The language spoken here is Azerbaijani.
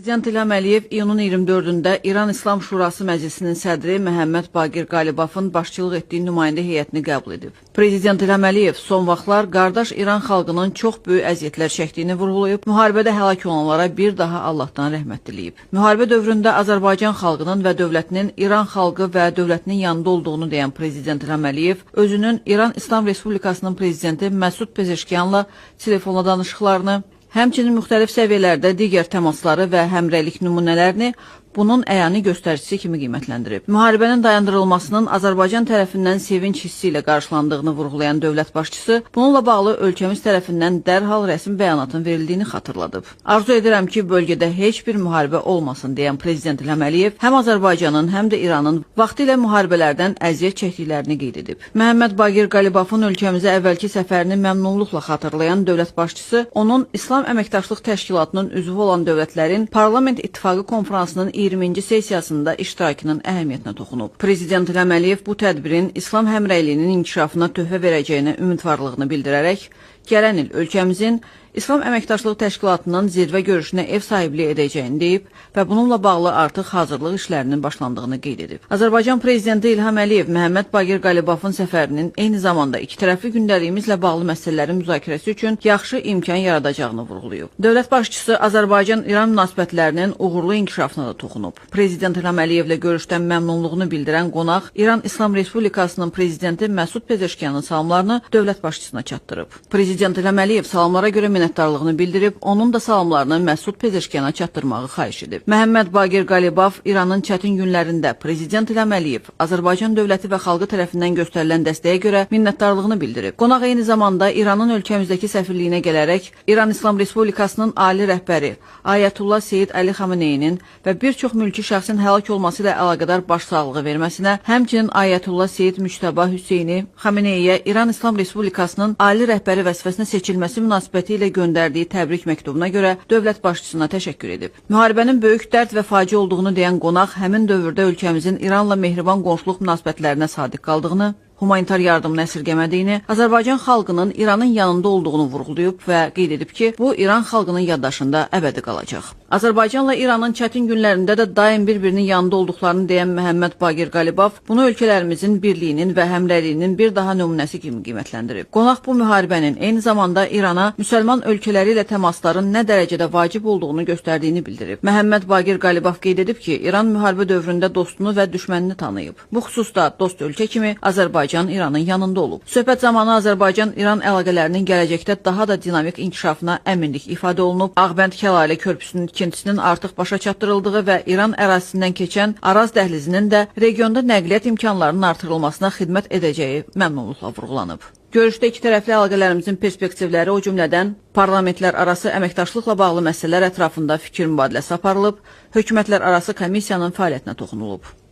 Prezident İlham Əliyev iyunun 24-də İran İslam Şurası Məclisinin sədri Məhəmməd Baqir Qalibafın başçılıq etdiyi nümayəndə heyətini qəbul edib. Prezident İlham Əliyev son vaxtlar qardaş İran xalqının çox böyük əziyyətlər çəkdiyini vurğulayıb, müharibədə həlak olanlara bir daha Allahdan rəhmət diləyib. Müharibə dövründə Azərbaycan xalqının və dövlətinin İran xalqı və dövlətinin yanında olduğunu deyən Prezident İlham Əliyev özünün İran İslam Respublikasının prezidenti Məsud Pezeşkiyanla telefonla danışıqlarını, həmçinin müxtəlif səviyyələrdə digər təmasları və həmrəylik nümunələrini bunun əyani göstəricisi kimi qiymətləndirib. Müharibənin dayandırılmasının Azərbaycan tərəfindən sevinc hissi ilə qarşılandığını vurğulayan dövlət başçısı bununla bağlı ölkəmiz tərəfindən dərhal rəsmi bəyanatın verildiyini xatırladıb. Arzu edirəm ki, bölgədə heç bir müharibə olmasın deyən Prezident İlham Əliyev həm Azərbaycanın, həm də İranın vaxtilə müharibələrdən əziyyət çəkdiklərini qeyd edib. Məhəmməd Baqir Qalibafın ölkəmizə əvvəlki səfərini məmnunluqla xatırlayan dövlət başçısı onun İslam Əməkdaşlıq Təşkilatının üzvü olan dövlətlərin Parlament İttifaqı konfransının 20-ci sessiyasında iştirakının əhəmiyyətinə toxunub. Prezident İlham Əliyev bu tədbirin İslam həmrəyliyinin inkişafına töhfə verəcəyinə ümidvarlığını bildirərək, gələn il ölkəmizin İslam Əməkdaşlıq Təşkilatının zirvə görüşünə ev sahibliyi edəcəyini deyib və bununla bağlı artıq hazırlıq işlərinin başlandığını qeyd edib. Azərbaycan Prezidenti İlham Əliyev Məhəmməd Baqir Qalibafın səfərinin eyni zamanda ikitərəfli gündəliyimizlə bağlı məsələlərin müzakirəsi üçün yaxşı imkan yaradacağını vurğulayıb. Dövlət başçısı Azərbaycan-İran münasibətlərinin uğurlu inkişafına da toxunub. Prezident İlham Əliyevlə görüşdən məmnunluğunu bildirən qonaq İran İslam Respublikasının prezidenti Məsud Pezeşkiyanın salamlarını dövlət başçısına çatdırıb. Prezident İlham Əliyev salamlara görə minnətdarlığını bildirib, onun da salamlarını Məsud Pezeşkiyana çatdırmağı xahiş edib. Məhəmməd Baqir Qalibaf İranın çətin günlərində Prezident İlham Əliyev, Azərbaycan dövləti və xalqı tərəfindən göstərilən dəstəyə görə minnətdarlığını bildirib. Qonaq eyni zamanda İranın ölkəmizdəki səfirliyinə gələrək İran İslam Respublikasının ali rəhbəri Ayətullah Seyid Əli Xameneyinin və bir çox mülki şəxsin həlak olması ilə əlaqədar başsağlığı verməsinə, həmçinin Ayətullah Seyid Müctəba Hüseyni Xameneyiyə İran İslam Respublikasının ali rəhbəri vəzifəsinə seçilməsi münasibəti ilə göndərdiyi təbrik məktubuna görə dövlət başçısına təşəkkür edib. Müharibənin böyük dərd və faciə olduğunu deyən qonaq həmin dövrdə ölkəmizin İranla mehriban qonşuluq münasibətlərinə sadiq qaldığını, humanitar yardımını əsirgəmədiyini, Azərbaycan xalqının İranın yanında olduğunu vurğulayıb və qeyd edib ki, bu İran xalqının yaddaşında əbədi qalacaq. Azərbaycanla İranın çətin günlərində də daim bir-birinin yanında olduqlarını deyən Məhəmməd Baqir Qalibaf bunu ölkələrimizin birliyinin və həmrəyliyinin bir daha nümunəsi kimi qiymətləndirib. Qonaq bu müharibənin eyni zamanda İrana müsəlman ölkələri ilə təmasların nə dərəcədə vacib olduğunu göstərdiyini bildirib. Məhəmməd Baqir Qalibaf qeyd edib ki, İran müharibə dövründə dostunu və düşmənini tanıyıb. Bu xüsusda dost ölkə kimi Azərbaycan İranın yanında olub. Söhbət zamanı Azərbaycan-İran əlaqələrinin gələcəkdə daha da dinamik inkişafına əminlik ifadə olunub. Ağbənd-Kəlalə körpüsünün tikintisinin artıq başa çatdırıldığı və İran ərazisindən keçən Araz dəhlizinin də regionda nəqliyyat imkanlarının artırılmasına xidmət edəcəyi məmnunluqla vurğulanıb. Görüşdə ikitərəfli əlaqələrimizin perspektivləri, o cümlədən parlamentlər arası əməkdaşlıqla bağlı məsələlər ətrafında fikir mübadiləsi aparılıb, hökumətlər arası komissiyanın fəaliyyətinə toxunulub.